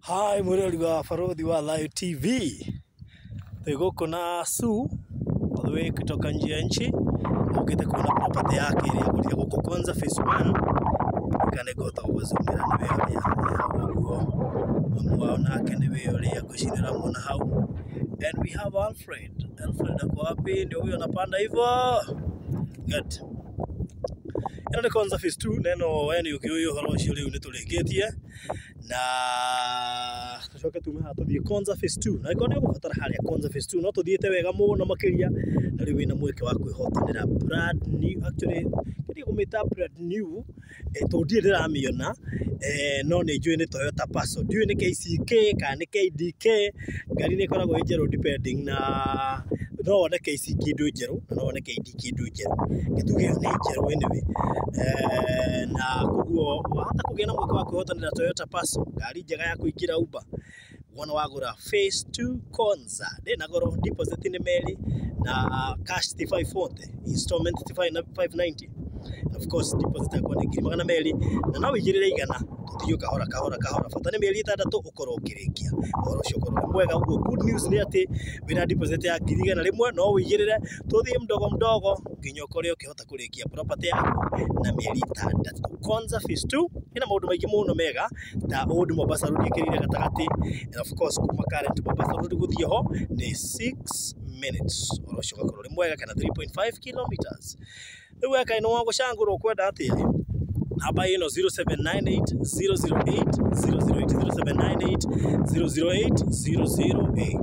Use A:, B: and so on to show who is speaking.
A: Hi mwĩroreri wa Barũthi wa Thayu TV. Twĩ gũkũ na Sue all the way kutoka nje ya nchi, okĩte kuona property yake ĩrĩa agũrire gũkũ Konza Phase 1. Kana nĩngũhota gũgũcumĩra, nĩwe ũrĩa hau ũguo, mamu wao nake nĩwe ũrĩa ngwĩciria ũramuona hau. And we have Alfred. Alfred ako wapi? Ndio huyo anapanda hivyo. Good. Ĩno nĩ Konza Phase 2 na ĩno we nĩ ũkĩũĩ ũhoro ũcio, rĩu nĩ tũrĩkĩtie na tũcoke tume haha tũthiĩ Konza Phase 2, na angĩkorwo nĩ ũgũbatara harĩa Konza Phase 2 no tũthiĩte wega mũno makĩria, na rĩu wĩna mweke wa kwĩhotanĩra brand new, actually kĩndĩ kũmĩta brand new, tondũ ndirĩ ndĩramĩona, no nĩ njũĩ nĩ Toyota Passo, ndiũĩ nĩ KCK kana nĩ KDK. Ngari nĩ ĩkoragwo ĩ njerũ depending na no wone KCK ndũ njerũ na no wone KDK ndũ njerũ, gĩtuge ĩyo nĩ njerũ anyway. Na koguo wahota kũgĩa na mweke wa kwĩhotanĩra Toyota Passo, ngari njega ya kũingĩra Uber wona wagũra Phase 2 Konza. Ndĩ na goro, deposit nĩ merĩ na cash ti 540, installment ti 590, and of course deposit yakwa nĩ 200,000, na no wĩigĩrĩre 100 tũthiĩ kahora kahora kahora, bata nĩ mĩeri 6 ũkorwo ũkĩrĩkia ũhoro ũcio ũkorwo ũrĩ mwega. Ũguo good news nĩ atĩ wĩna deposit ya 100,000 no wĩigĩrĩre tũthiĩ mdogo mdogo nginya ũkorwo ũkĩhota kũrĩkia property yaku na mĩeri 6. Konza Phase 2 ĩna maũndũ maingĩ mũno mega ta Old Mombasa Road ĩkĩrĩire gatagatĩ, and of course kuma current Mombasa Road gũthiĩ ho nĩ 6 minutes, ũhoro ũcio ũgakorwo ũrĩ mwega, kana 3.5 kilometers. Rĩu we kaĩ nĩ wa gũcangũrwo ũkwenda atĩa? Namba ĩno 0798 008 008, 0798 008 008.